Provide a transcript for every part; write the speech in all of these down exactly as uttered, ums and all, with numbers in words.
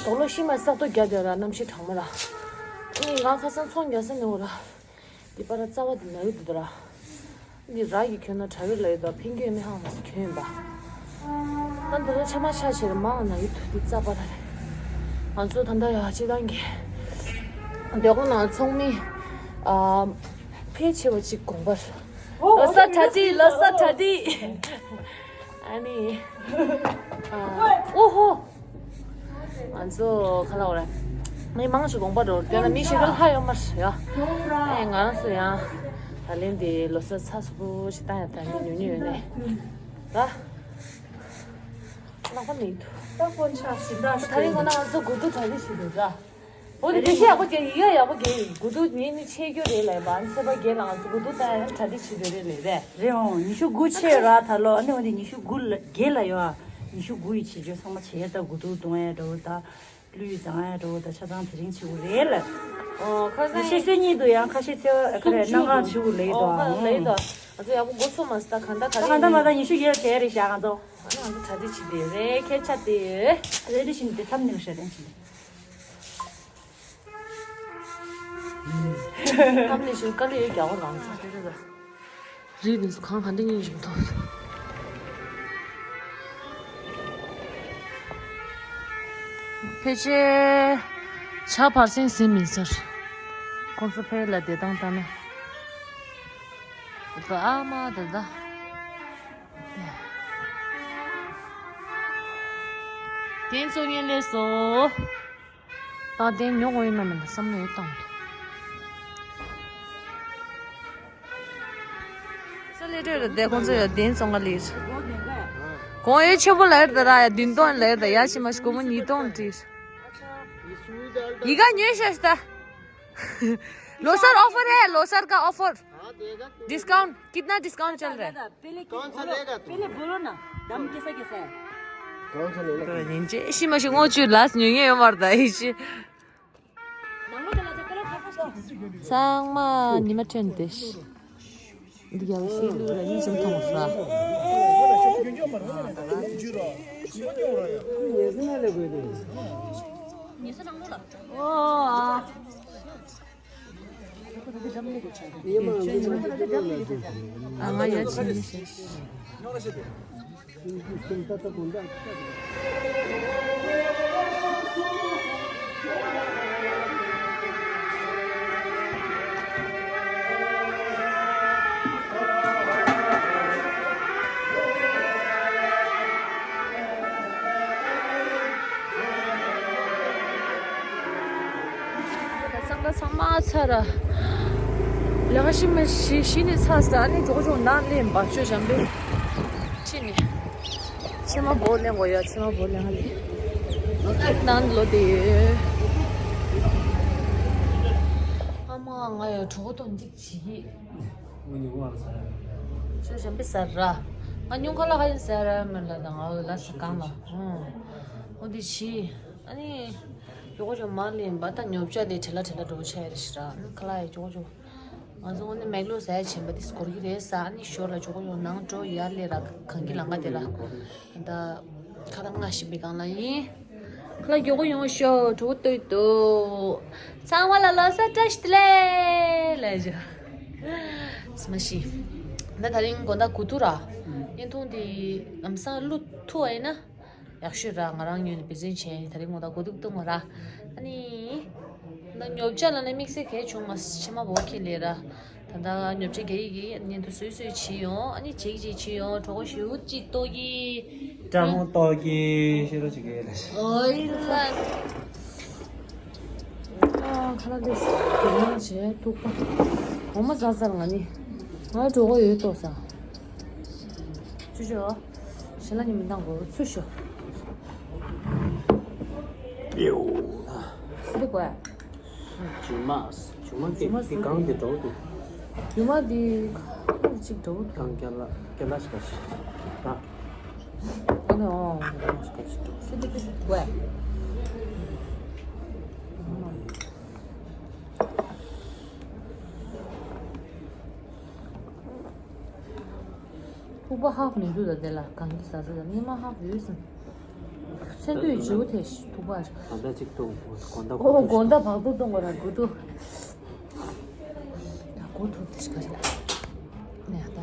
དོག་ལོ་ཤི་མ་ས་ཏོ་རྒྱ་དེ་ར་གནམ་གཤིས་གྲང་མོ་ར། ཨ་ནི་ང་ཁ་སང་ཚོང་རྒྱག་ས་ནས་འོ་ར། འདི་པ་ར་རྩ་བ་དེ་ན་གི་འདུག་ད་ར། འདི་ར་གི་ཁྱོད་ན་དྲ་བའི་ལ་ཡོད་དོ་ཕན་གྱི་ཡོད་མེད་ཧང་མ་སུ་ཁྱོད་ཡིན་པ། ད་འདི་ལ་ཆ་མ་ཆ་ཆེར་མང་ན་གི་དུ་འདི་རྩ་བ་ར་རེད། ང་ཚོ་ད་ལྟ་ཡ་ཅི་དང་གི། འདི་ཁོ་ན་ཚོང་མི། ཨ། ཕལ་ཆེ་བ་ཅིག་དགོངས་པར། ལོ་ས་གྲ་སྒྲིག་ལོ་ས་གྲ་སྒྲིག་ཨ་ནི། ཨ། ཨོ་ཧོ། ང་ཚོ་ཁ་ལག་རེད། མི་མང་ཞིག་དགོངས་པ་འགྲོ་དེ་ལ་མི་ཞིག་ལ་ལྷ་ཡོད་མ་རེད་ཡ། ཨེ་ང་རང་ཚོ་ཡང་། ད་ལན་དེ་ལོ་གསར་ཚ་སུ་པོ་ཞིག་བཏང་ཡ་ད་ནི་ཉུང་ཉུང་ཡོད་ནས། ད། ལག་པ་མི་འདུག་ད་ཀོན་ཆག་ཞིག་ད་ད་རིང་ཁོ་ན་ང་ཚོ་དགུ་ཐུག་གྲ་སྒྲིག་བྱེད་འདུག་ད། འོ་དེ་ཤེས་ཡག་པོ་རྒྱག་ཡིག་ཡག་ཡག་པོ་རྒྱག་ཡིག་དགུ་ཐུག་ངས་ནི་ཆེ་རྒྱུ་རེད་ལབ་པ་ཨ་ནི་ཚེས་པ་བརྒྱད་ལ་ང་ཚོ་དགུ་ཐུག་ད་ཡང་གྲ་སྒྲིག་བྱེད་དགོས་རེད་ལབ་རེད། རེད་འོང་ཉི་ཤུ་དགུ་ཆེ་ར་ད་ལོ་ཨ་ནི་འོ་དེ་ཉི་ཤུ་དགུ་ལ་བརྒྱད་ལ་ཡོད་ཨ། ཉི་ཤུ་དགུ་ཡི་བྱེད་རྒྱུ་ཚང་མ་བྱེད་ཡ་ད་དགུ་ཐུག་གཏོང་ཡ་འདྲ་བོ་ད། གླུད་བཟང་ཡ་འགྲོ་ད་ཆ་ཚང་དེ་རིང་བྱེད་དགོས་རེད་ལ། ཨོ་ཁ་སང་ཤེས་སོ་གཉིས་འདུག་ཡང་ཁ་ཤས་ཚེ་ཁ་རེ་གནང་གང་བྱེད་དགོས་ལེ་དོ་ཨོ་ཁ་ལེ་དོ། ཨ་ཚོ་ཡག་པོ་འགོ་ཚུགས་མ་སི་ད་གང་ད་ག་ད་གང་ད་མ་ད་ཉི་ཤུ་ཡར་བྱས་རེད་ཤག་ང་ཚོ། ཨ་ང་ཚོ་གྲ་སྒྲིག་བྱེད་དེ་རེད་ཁྱད་ཆ་དེ། རེད་དེ་བཞིན་དེ་ཐམ་ནེ་ཤ་རེད་བཞིན། ཐམ་ནེ་ཤ་དཀའ་ལས་ཡོད་རྒྱག་པ་ལང་ཚོ་རེད་རེད་ད། རིགས་འདི་ཚོ་གང་ག་འདྲ་ཡིན་ཞིག་མཐོང་། ཕལ་ཆེར་ཇ་བར་སེང་ཟིན་མིན་ཟེར། ཁོང་ཚོ་ཕལ་ལ་བདེ་ཐང་ལྟ་ན། ཨ་མ་ད་ད། དེ་ཚོ་ངས་ལས་སོ། ད་དེ་ཉོ་དགོས་ཡིན་ན་མིན་ན་བསམ་བློ་ཡོད་བཏང་འདུག་ས་ལེ་ཏྲོས་ར་དེ་ཁོང་ཚོ་ཡ་དེན་སོང་ག་ལེར། གོང་ཡོད་ཆེན་པོ་ལ་ཡར་ད་ར་ཡ་བདུན་སྟོང་ལ་ཡར་ད་ཡ་ཕྱི་མ་ཞིག་སྒོར་མོ་ཉིས་སྟོང་བྲིས། ये का न्यू सस्ता। लो सर ऑफर है, लो सर का ऑफर। डिस्काउंट कितना डिस्काउंट चल रहा है? पहले कौन सा लेगा तू? पहले बोलो ना, दाम कैसा कैसा है? कौन सा लेगा? ཉིན་ཅེ་ཤི་མ་ཤི་ངོ་ཅུ་ལ་ཉུང་ཉུང་ཡོད་མར་ད་ཡི་ཤི། ཚང་མ་ཉི་མ་ཐོན་ཏེ་ཤི། འདི་ཡང་ཤི་ལུ་ལ་ཡིན་ཅིང་མཐོང་ཧྲ། ཨ་ང་ཡ་ཆི་མི་ཤེས། ཚང་མ་ཚང་མ་ཚར། ལས་ཀ་ཤི་མ་ཤི་ཤི་ནས་ཚར་ས་ཨ་ནི་ཇོ་ཇོ་ནང་སླེབས་པ་ཆོས་བྱམས་པས་ཁྲིད་ནས་ཕྱེ་མ་བོ་ལེན་གོ་ཡ་ཕྱེ་མ་བོ་ལེན་ག་ལེ་ནང་ལོ་དེ་ཨ་མ་ང་ཡ་གྲོགས་དང་འདི་བྱེད་ཀྱི། ཁྱོད་གཞན་པའི་ཟེར་ར། ང་ཉུང་ཁ་ལ་ཁ་ཡིན་ཟེར་ར་མེད་ལ་དང་ང་ལ་ས་གང་ལ། ཨོ་འདི་བྱི། ཨ་ནི། ཇོ་ཇོ་མ་ལེན་པ་ད་ཉོ་ཆ་དེ་ཁྲེ་ལ་ཁྲེ་ལ་འགྲོ་ཆ་ཡ་རེ་ཞིག་ར་ཨ་ནི་ཁ་ལ་ཡ་ཇོ་ཇོ། ང་ཚོ་ཨ་ནི་མེག་ལོ་ཟ་ཡ་ཆེན་པ་དེ་སྐོར་གི་རེད་ས་ཨ་ནི་ཞོར་ལ་ཇོ་ཇོ་ནང་འགྲོ་ཡ་ལེ་ར་གང་གི་ལང་ག་དེ་ལ། ད་ཁ་ལ་ང་ཤི་བི་གང་ལ་ཡིན། ཁ་ལ་མགྱོགས་པོ་ཡོང་ཤོག་གྲོགས་ལྟོས་ཏོ། ཚང་མ་ལ་ལོ་གསར་བཀྲ་ཤིས་བདེ་ལེགས་ལ་ཞོག་སི་མ་ཤི། ད་ད་རིང་དགོང་དག་དགུ་ཐུག་ར། བརྙན་ཐུང་འདི་ལམ་སང་བླུག་ཐུབ་པ་ཡིན་ན། ཡག་ཤོས་ར་ང་རང་ངོས་ནས་འབད་བརྩོན་བྱས་ད་རིང་དགོང་དག་དགུ་ཐུག་བཏུང་བ་ར། ཨ་ནི། ད་ཉོ་ཆ་ལ་ནི་དམིགས་བསལ་གལ་བྱུང་མ་ཕྱི་མ་བོ་ཁྱེར་ལས་ར། ད་ལྟ་ཉོ་ཆ་རྒྱག་ཡི་གི་བརྙན་ཐུང་བཟོས་བཟོས་བྱས་ཡོང་ཨ་ནི་བྱེད་ཀྱི་བྱེད་ཡོང་གྲོགས་པོ་ཞུ་གཅིག་ཏོག་གི། ཀྲ་མོ་ཏོག་གི་ཤེས་རོགས་བྱེད་ཀྱི་ཡོད་ལ། ཨོ་ཡིན་ལ། ཨ་ཁ་ལག་དེ་དེ་རིང་བྱས་ཐུག་པ། འོ་མ་ཟ་ཟ་ང་ནི། ང་གྲོགས་པོ་ཡོད་ཏོག་ས། ཅུ་ཅུ། ཞལ་ལག་ཉི་མ་འདང་དགོས་ཚུལ་ཤོག་སི་ལི་གོ་ཨ། ཇུ་མ། ཇུ་མ་ཇུ་མ་གི་གང་དེ་འགྲོ་འདུག་ཇུ་མ་དེ་གང་ཅིག་འགྲོ་འདུག་གང་ཀྱ་ལ་ཀྱ་ལ་ཤ་ཤ་ར། ཨ་ནི་ཨོ་སི་ལི་གོ་ཨ། ཕུག་པ་ཧབ་མི་འདུག་ད་དེ་ལ་གང་གི་ཟ་ཟ་ད་ཉི་མ་ཧབ་ཡོད་སམ། ཚན་དུས་བྱིའུ་དེ་ཐུག་པར། ད་ལྟ་གཅིག་ཏུ་དགོང་དག་ཨོ་དགོང་དག་བག་ཐུག་གཏོང་དགོས་ར་དགོས་འདུག་ད་དགོང་ཐུག་དེ་ཤི་ག་རེད་ནས་ད།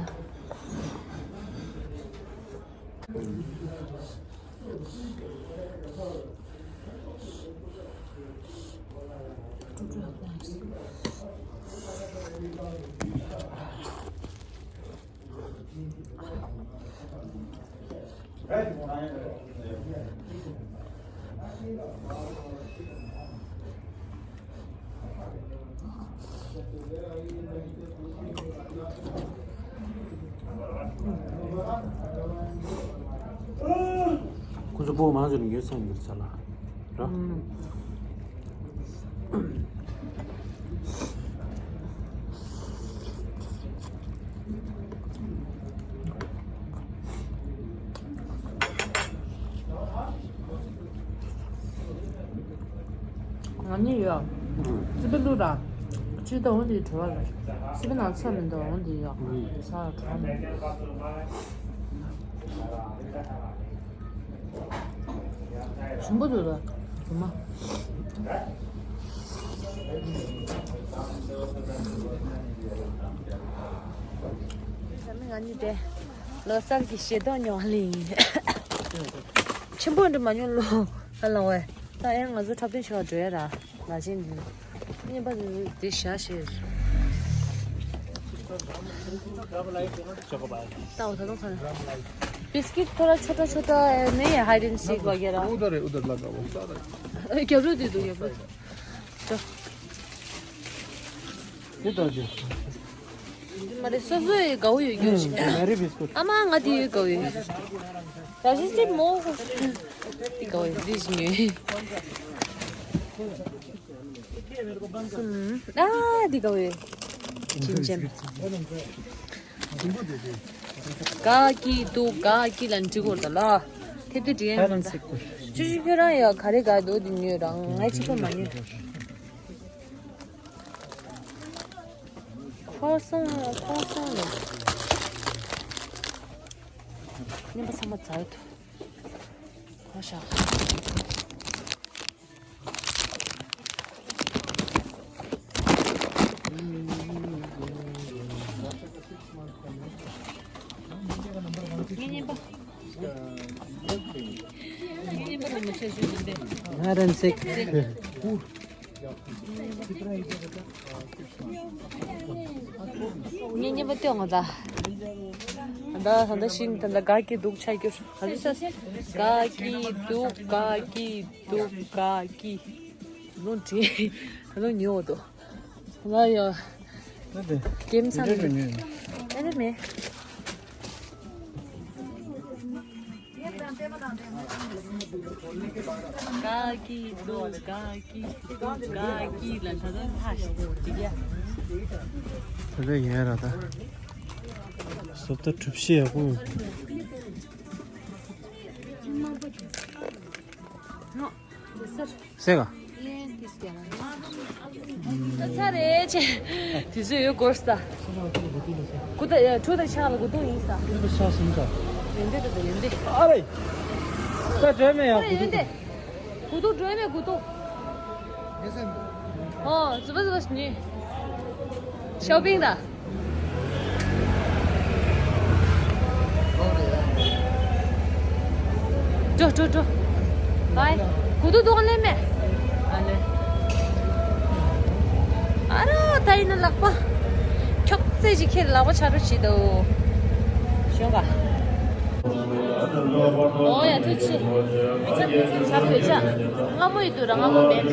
ཁོ་ཚོ་སྤོ་མང་ཆེ་ནས་ཡོད་ཚད་འགྱུར་ཚར་ལ། ར། ང་གཉིས་ཡོད། སི་པན་ལུག་ར། ཅི་ལྟ་འོང་དེ་བྲོ་བ་ར། སི་པན་ནང་ཚད་མི་འདུག་འོང་དེ་ཡོད། ས་ལ་བྲོ་བ་མི་འདུག་ཞིམ་པོ་འདུག་ལ། རྫུན་མ། ང་གཉིས་དེ་ལོ་གསར་གྱི་ཞལ་ཏོག་ཉོ་བ་ལ་ཡིན། ཆེན་པོ་འདྲ་མ་ཉོ་ལོ། ཨ་ལ་ཝེ། ད་ཡང་ང་ཚོ་འཁྲབ་སྟོན་བྱེད་པར་འགྲོ་ཡ་ར། ལ་ཆེན་འདི། གཉིས་པ་འདི་དེ་བཞག་ཞེས། ད་འོ་ད་དུང་ཁ་ན། बिस्किट थोड़ा छोटा छोटा है, नहीं है हाइड एंड सीक वगैरह? उधर है, उधर लगा हुआ सारा। རྒྱབ་རོགས་དེ་འདུག་རྒྱབ་རོགས་དེ། དེ་ལྟ་རྒྱུ། མ་རེད། སོ་སོའི་དགའ་བོ་ཡོད་རྒྱུ་ཞིག་ཨ་མ་རེད། བི་སྐུ། ཨ་མ་ང་དེ་ཡོད་དགའ་བོ་ཡོད། ར་ཤི་སི་མོ། དེ་དགའ་བོ་ཡོད་འདི་ཞིག་ཉོས། ཨ་དེ་དགའ་བོ་ཡོད། ཅིན་ཅན། ག་གི་དུ་ག་གི་ལ་འགྲིག་གོ་ད་ལ། དེ་དུ་འགྲིག་ཡ་མི་འདུག་ཅི་ཞིག་ཁྱོད་རང་ཡ་ག་རེ་ག་དུ་དེ་ཉོས་རང་ང་གཅིག་པོ་མ་ཉོས། ཁོ་སོང་ཁོ་སོང་ལ། ཉན་པ་ཚང་མ་ཚར་ཐུབ། ཁོ་ཤ། ཉན་པ། ཉན་པ་རང་མི་ཆེ་ཞུ་ཡིན་པས། ང་རང་ཚིག་ངས་སྙན་པ་སྟོན་ང་ད། ད་ད་ད་ཤིང་ད་ད་ག་གི་འདུག་ཆ་རྒྱུ། ག་ཚོད་ས། ག་གི་འདུག་ག་གི་འདུག་ག་གི། ལོ་དྲི། ད་ལོ་ཉོ་འདུག་ང་ཡོ། ད་དེ། ཀེམ་ཚང་། དེ་རེད་ཉོ། ཨེ་རེད་མེ། ག་གི་དུ་ག་གི་དུ་ག་གི་ལ་ད་ད་ཐ་ཞིག་ཅིག་ཡ། ད་ལོ་ཡིན་ར་ད། སོབ་ད་གྲུབ་ཤེས་ཡག་པོ། སེ་ག་ཚ་རེད་ཆེ། དུས་ཚོད་ཡོད་སྐོར་ས། ཀུ་ད་ཁྲུ་ད་ཆག་ལ་གུ་ཏུ་ཡིན་ས། ཡོན་ཏན་ད་ཡོན་ཏན། ཨ་རེ། ད་བྲོས་མེད་ཡ་གུ་ཏུ། ཡོན་ཏན། གུ་ཏུ་བྲོས་མེད་གུ་ཏུ། ཨོ་ཟི་བ་ཟི་བ་ནི། ཤའོ་པིང་ད། འགྲོ་འགྲོ་འགྲོ། བའི། གུ་ཏུ་དོག་ལེ་མེ། ཨ་ལེ། ཨ་རོ་ད་ཡིན་ན་ལག་པ། ཁྱོག་ཙེ་ཞིག་ཁྱེར་ལག་པ་ཆ་རུ་བྱེད་དོ། ཞོན་ག་ཨོ་ཡ་ཐུགས་ཆེ། ཆ་བོད་ཆ། སྔ་མོ་ཡི་དུ་ར་སྔ་མོ་མེད།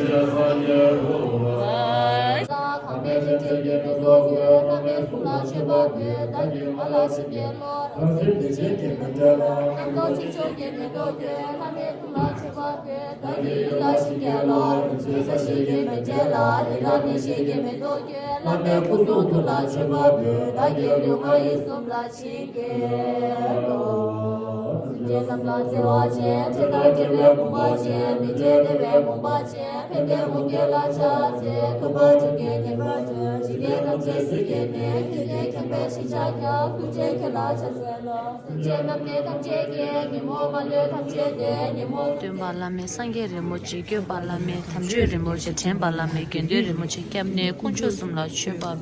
རྗེ་རྣམས་ལ་བརྩེ་བ་ཆེ། ཆེ་དང་བྲལ་བའི་དགོངས་པ་ཆེ། མི་བརྗེད་བདེ་བའི་དགོངས་པ་ཆེ། ཕན་བདེ་དབང་གྱེས་ལ་ཕྱག་འཚལ། ཐུབ་པ་ཆེན་པོས་ཉེས་པར་སྤྱོད། འཇིག་རྟེན་ཐམས་ཅད་སྲིད་ཀྱི་གནས། འཇིག་རྟེན་མཁྱེན་པའི་ཞི་བྱེད་ཀྱང་། ཐུགས་རྗེས་ཁྱེད་ལ་ཕྱག་འཚལ་ལོ། སེམས་ཅན་ནམ་མཁའི་ཐམས་ཅད་ཀྱི། ཉོན་མོངས་མ་ལུས་ཐམས་ཅད་དེ། ཉོན་མོངས། སྟོན་པ་བླ་མེད་སངས་རྒྱས་རིན་པོ་ཆེ། བཀོད་པ་བླ་མེད་དམ་ཆོས་རིན་པོ་ཆེ། དྲན་པ་བླ་མེད་དགེ་འདུན་རིན་པོ་ཆེ། སྐྱབས་གནས་དཀོན་མཆོག་གསུམ་ལ་མཆོད་པ་ཕུལ།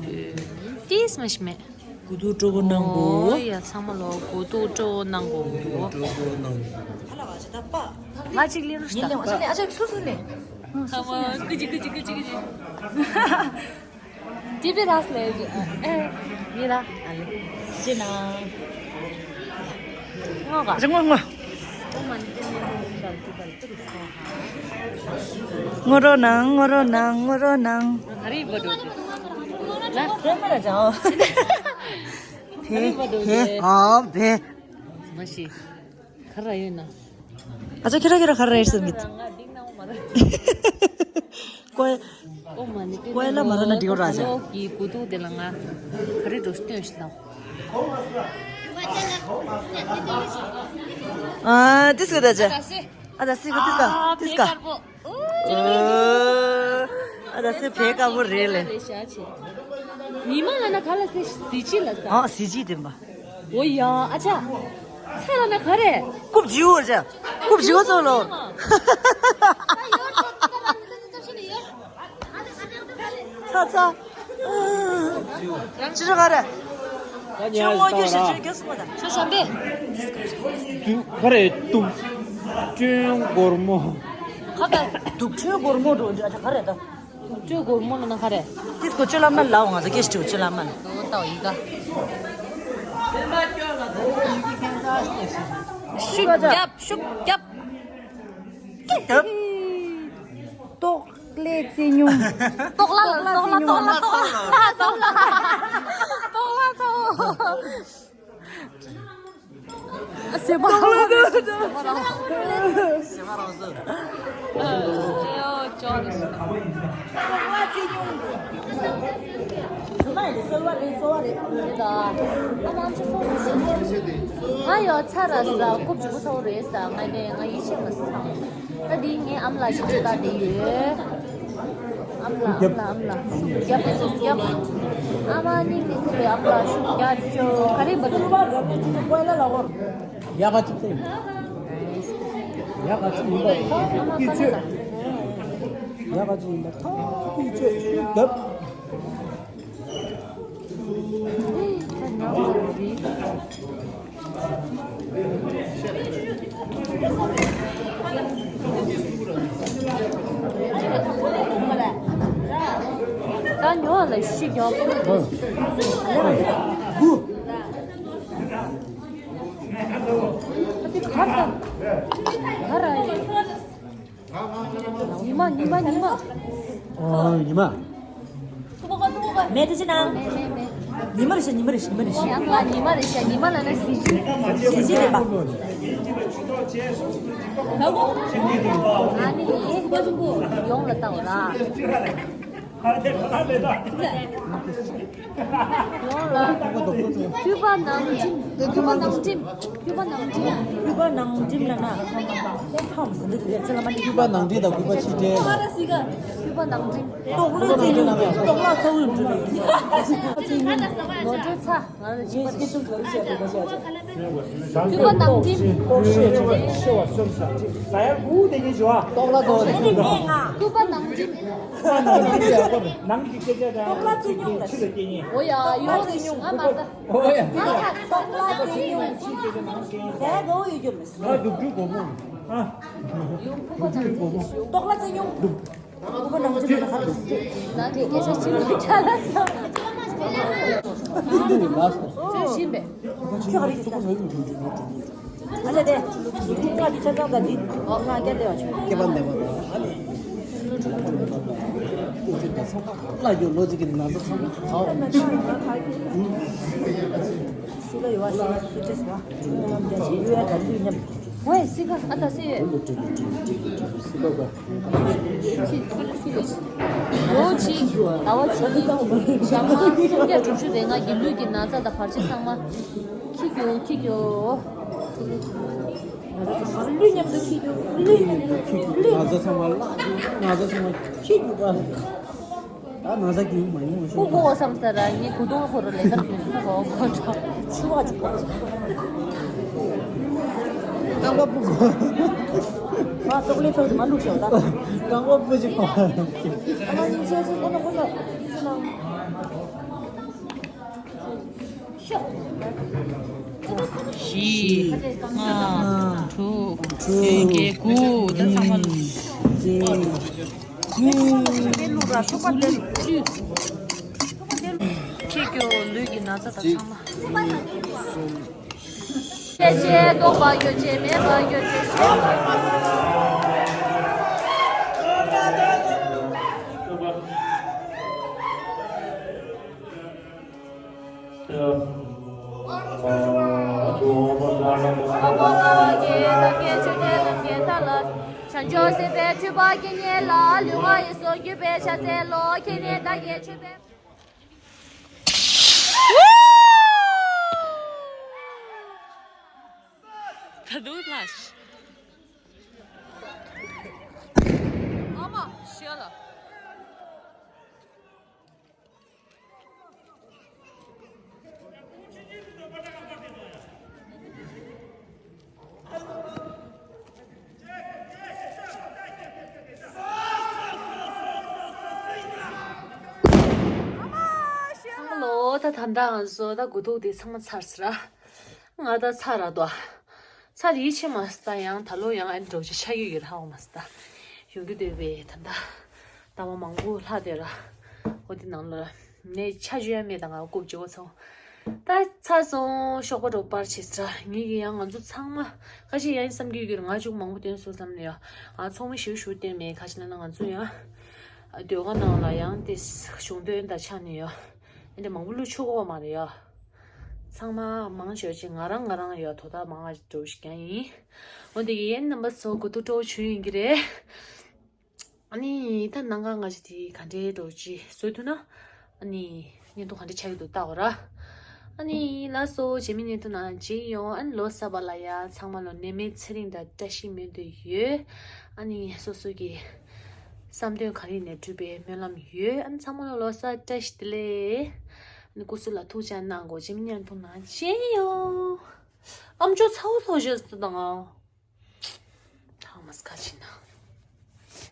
ཏིས་མ་ཤི་མེད། དགུ་ཐུག་སྤྲོ་པོ་གནང་གོ། ཨོ་ཡ། ཚང་མ་ལོ་དགུ་ཐུག་སྤྲོ་པོ་གནང་གོ། དགུ་ཐུག་སྤྲོ་པོ་གནང་གོ། ང་གཅིག་ལེན་རོགས་ཞུ་ད། ཨ་ཅག་སུ་སུ་ནས། ཨ་མ་ཀུ་ཅི་ཀུ་ཅི་ཀུ་ཅི་ཀུ་ཅི། ཏི་བི་རགས་ལས། ཨེ། མི་ར། ཨ་ལེ། ཅི་ན། ངོ་ག་ཅི་ངོ་ངོ། ངོ་རོ་ནང་ངོ་རོ་ནང་ངོ་རོ་ནང་། ཨ་རི་བ་འགྲོ་རྒྱུ། ལ། དེ་མ་ར་ཅང་། ཨ་རི་བ་འགྲོ་རྒྱུ། ཨ་བེ། མ་ཤི། ག་ར་ཡོད་ན། ཨ་ཅག་ཁྱེད་རང་ཁྱེད་རང་ག་ར་ཡོད་ཟེར་མིད། ང་འདི་ནང་མ་ར། ཀོའི། ཨོ་མ་ནི་ཀོའི་ལ་མ་ར་ན་འགྲིག་ར་ཅག་ལོ་གི་དགུ་ཐུག་དེ་ལ་ང་ག་རེ་འགྲོ་སྟོན་ཞིག་དང་། ཨ་ཏིས་ག་ད་ཅག་ཨ་ད་སི་ག་ཏིས་ག་ཏིས་ག་ཨ་ད་སི་བེ་དཀར་པོ་རེད་ལེ། ཉི་མ་ལ་ན་ག་ལ་སི་སི་ཅི་ལ་ས། ཨ་སི་ཅི་དེ་མ། ཨོ་ཡ་ཨ་ཅག་ཚ་ལ་ན་ག་རེ། རྐུབ་ཇི་འོ་ཅག་རྐུབ་ཇི་འོ་ཚོ་ལོ། ཚ་ཚ། ཅི་རེད་ག་རེ། ཅི་ངོ་སྐྱོ་ཞིག་ཅི་རྒྱ་སུ་མ་ད། ཁྱོད་བྱམས་པས། དུ་ག་རེ་དུག་སྐྱོན་སྒོར་མོ། ཁ་པ། དུག་སྐྱོན་སྒོར་མོ་འགྲོ་འདི་ཨ་ཅག་ག་རེ་ད། སྤྲོད་སྒོར་མོ་ལ་ན་ག་རེ། ཏིས་ཀོ་ཅོ་ལམ་ན་ལའོ་ང་ཚོ་སྐད་ཞིག་ཅོ་ལམ་ན། ལོ་ཏའོ་ཡི་ག་ཤུགས་རྒྱབ་ཤུགས་རྒྱབ། ཏོག་ལེ་རྩེ་ཉུང་། ཏོག་ལ་ལ་ཏོག་ལ་ཏོག་ལ་ཏོག་ལ་ཏོག་ལ་ཏོག་ལ་ཏོག་ལ། སེམས་པ་རང་སོ། སེམས་པ་རང་སོ། ཨེ་ཡོ་ཅོ་རེ། ང་ཡོ་ཚ་ར་ས་རྐུབ་ཅིག་པོ་ཚ་བོ་རེད་ས་ང་ནས་ང་ཡིད་ཆེས་མ་སོང་། ད་འདི་ངའི་ཨམ་ལགས་ཤིག་ཅིག་ལྟ་བསྡད་ཡོད། ཨམ་ལགས་ཨམ་ལགས་ཨམ་ལགས་ཤུགས་རྒྱབ་ཤུགས་རྒྱབ། ཨ་མ་སྙིང་ནས་སེ་བའི་ཨམ་ལགས་ཤུགས་རྒྱབ་ཅོ་ག་རེ་འབར་འདུག་ཡ་ག་ཅིག་ཡིན་པ་ཐག་གིས་ཆོད། ཡ་ག་ཅིག་ཡིན་པ་ཐག་གིས་ཆོད་ཤུགས་རྒྱབ། ད་ཉོ་ལ་ཤི་རྒྱག་པོ། ཨ་ཏི་གར་དང་། གར་ཨ་ཡི། ཉི་མ་ཉི་མ་ཉི་མ། ཨོ་ཉི་མ། མེད་དེ་ཅི་ན། མེད་མེད་མེད། ཉི་མ་རེ་ཤ་ཉི་མ་རེ་ཤ་ཉི་མ་རེ་ཤ། ཡང་ལ་ཉི་མ་རེ་ཤ་ཉི་མ་ལ་ན་སི་ཇི། སི་ཇི་རེད་པ། ཨ་ནི་ཡོང་ལ་ལྟ་བ་ར། ཡོང་ལ། གུས་པ་ནང་འགྲིམ། གུས་པ་ནང་འགྲིམ། གུས་པ་ནང་འགྲིམ། གུས་པ་ནང་འགྲིམ་ལ་ན། ཧམ་ཟིན་འདི་དེ་ཚེ་ལ་མ་ནི་གུས་པ་ནང་འགྲིམ་དང་གུས་པ་ཕྱི་འགྲིམ། གུས་པ་ནང་འགྲིམ། ཏོག་ལོ་ཙེ་ཉུང་ཏོག་ལ་ཚ་བོ་འགྲིམ། ནོར་འཁྲུལ་ཚ་ང་ལ་ཅི་མ་རེད། གུས་པ་ནང་འགྲིམ། ཏོག་ལ་ཚ་བོ་འགྲིམ། གུས་པ་ནང་འགྲིམ། ནང་གི་སྐད་ཆ་དང་ཕྱི་ལ་སྐད་ཉན། འོ་ཡ་ཡོ་ང་མ་ད། ཨོ་ཡ། ཏོག་ལ་ཙེ་ཉུང་། ཟས་གོ་ཡོད་རྒྱུ་མི་སྲིད། ཨ་སྡུག་སྡུག་གོ་མོ། ཨ། སྡུག་སྡུག་གོ་མོ། ཏོག་ལ་ཙེ་ཉུང་། སྡུག་སྡུག་གོ་ནང་ཅི་ལ་ཁ་ལ་སི། ནང་གི་སྐད་ཆ་ཅི་ལ་ཁ་ལ་སི། ཅི་ཤིན་པས། ཁྱོད་ག་རེ་ཡིན་ས། ཨ་ལེ་དེ། ང་གི་ཆ་ཚང་དང་འདི། ང་སྐད་ལས་བ་ཆུ། སྐད་པ་ལས་བ་དང་། ཨ་ལེ། ལོ་གཅིག་གི་ན་ཚ་ཚང་མ་ཁག་ཨ། སི་ཀ་ཡོད་བ་སི་ཀ་སུ་ཏྲེ་སི་བ། ཁྱུང་ལམ་རྒྱ་ཆེ་ཡོད་ཡ་དང་ལུས་མཉམ། ཝེ་སི་ཀ་ཨ་ད་སི་ཡོད། སི་ཀ་ག་ཁྱི་ཁྱི་ལོ་ཅི། ཟླ་བ་གཅིག་གི་ཞག་མ་སུམ་བརྒྱ་དྲུག་ཅུ་རེ་ལྔ་གི་ལུས་ཀྱི་ན་ཚ་དང་བར་ཆད་ཚང་མ། ཁྱི་རྒྱུ་ཁྱི་རྒྱུ། ང་ཚོ་ཚང་མ་ལ་ང་ཚོ་ཚང་མ་ཁྱི་རྒྱུག་པ། ད་ང་ཚོ་རྒྱུག་མ་ཡོང་བ་ཤོག་ཀུ་ཀུ་བསམ་ས་ར་ངས་གུ་དོང་ཁོ་ར་ལས་ཀར་དུས་ཚོད་ཁོ་ཁོ་ཁྲ་ཆུ་བ་ཅིག་ཁོ། རྐང་པ་སྤུ་གུ། ང་ཙོག་ལེ་ཚོགས་མ་བླུགས་ཤོག་ད། རྐང་པ་སྤུ་གུ་ཅིག་ཁོ། ཨ་མ་ཡིན་ཤོག་ཅིག་ཁོ་ན་ཁོ་ན་ཁོ་ན། བཞི། ལྔ། དྲུག་དྲུག་བདུན་བརྒྱད་དགུ། ད་ཚང་མ་ལ། བརྒྱད། དགུ། ཁྱེད་ཀྱི་ལུས་ཀྱི་ན་ཚ་དང་ཚང་མ། གཅིག་གསུམ། ཤེས་བྱའི་རྟོག་པ་གྱུར་ཅིག་མེད་པར་གྱུར་ཅིག་ཤེས་པ། བྱང་ཆུབ་སེམས་དཔའི་སྤྲུལ་པ་དགེ་བསྙེན་ལ། ལུས་ངག་ཡིད་གསུམ་གུས་པས་ཕྱག་འཚལ་ལོ། ཁྱེད་ནི་བདག་གི་མཆོད་པའི། ད་དུང་ལྷག་ཨ་མ་ཤི་ལ། ཚང་མ་ལོ། ད་ད་ལྟ་ང་ཚོ་ད་དགུ་ཐུག་དེ་ཚང་མ་ཚར་ཟེར་ར། ང་ད་ཚར་ར་དོ། ཚར་ཡིད་ཆེས་མ་སྟ་ཡང་ད་ལོ་ཡང་ཨ་འགྲོ་ཆ་ཆ་ཡོད་ཡོད་ཧ་འོ་མ་སྟ། ཡོང་རྒྱུ་འདོད་པའི་ད་ད། ད་མ་མང་པོ་ལྷག་དེ་ར། འོ་དེ་ནང་ལ་ནས་ཆ་ཆུ་ཡ་མེད་ད་ང་རྐུབ་ཇོ་ཚོ། ད་ཚར་སོང་ཤོག་པ་འགྲོ་པར་བྱེད་ས་ངེད་ཀྱི་ཡང་ང་ཚོ་ཚང་མ་ཁ་ཤས་ཡང་བསམ་རྒྱུ་ཡོད་ཀྱི་ར་ང་ཅུང་མང་པོ་བསྟན་སོང་བསམ་ནས་ཡ། ང་ཚོགས་མི་ཞུ་ཞུ་བསྟན་མེད་ཁ་ཤས་ན་ན་ང་ཚོ་ཡང་། ཟློས་གར་ནང་ལ་ཡང་དེ་གཞུང་དོན་དང་ཆ་ནས་ཡ། ཨེ་འདྲ་མང་པོ་བླུག་ཆོག་གོ་མ་རེད་ཡ། ཚང་མ་མང་ཆོས་ཅིག་ང་རང་ང་རང་ཡ་དོ་ད་མང་ང་འགྲོ་ཞིག་ཀྱང་ཡིན། འོན་ཏེ་ཡིན་རྣམ་པ་ཚོ་གུ་ཐུག་སྤྲོ་བོ་བྱུང་ཡིན་གྱི་རེད། ཨ་ནི་ད་ནང་ག་ང་ཅི་དེ་ག་འདྲའི་འགྲོ་ཅི་བཟོས་ཐུབ་ན། ཨ་ནི་བརྙན་ཐུང་ག་འདྲ་ཆགས་ཀྱི་འདུག་ལྟ་འོ་ར། ཨ་ནི་ལགས་སོ་རྗེས་མའི་བརྙན་ཐུང་ནང་མཇལ་ཡོང་། ཨ་ནི་ལོ་གསར་པ་ལ་ཡ་ཚང་མ་ལོ་ནད་མེད་ཚེ་རིང་དང་བཀྲ་ཤིས་སྨོན་འདུན་ཡོད། ཨ་ནི་སོ་སོ་གི་བསམ་དོན་ག་རེ་ནས་འགྲུབ་པའི་སྨོན་ལམ་ཡོད། ཨ་ནི་ཚང་མ་ལོ་ལོ་གསར་བཀྲ་ཤིས་བདེ་ལེགས། ཨ་ནི་སྐུ་གཟུགས་ལ་ཐུགས་ཅག་གནང་དགོས། རྗེས་མའི་བརྙན་ཐུང་ནང་མཇལ་ཡོང་། ཨམ་ཅོག་ཚ་བོ་ཚོ་བཞག་སུ་དང་། ཐང་མ་སྐ་ཕྱིན་ན།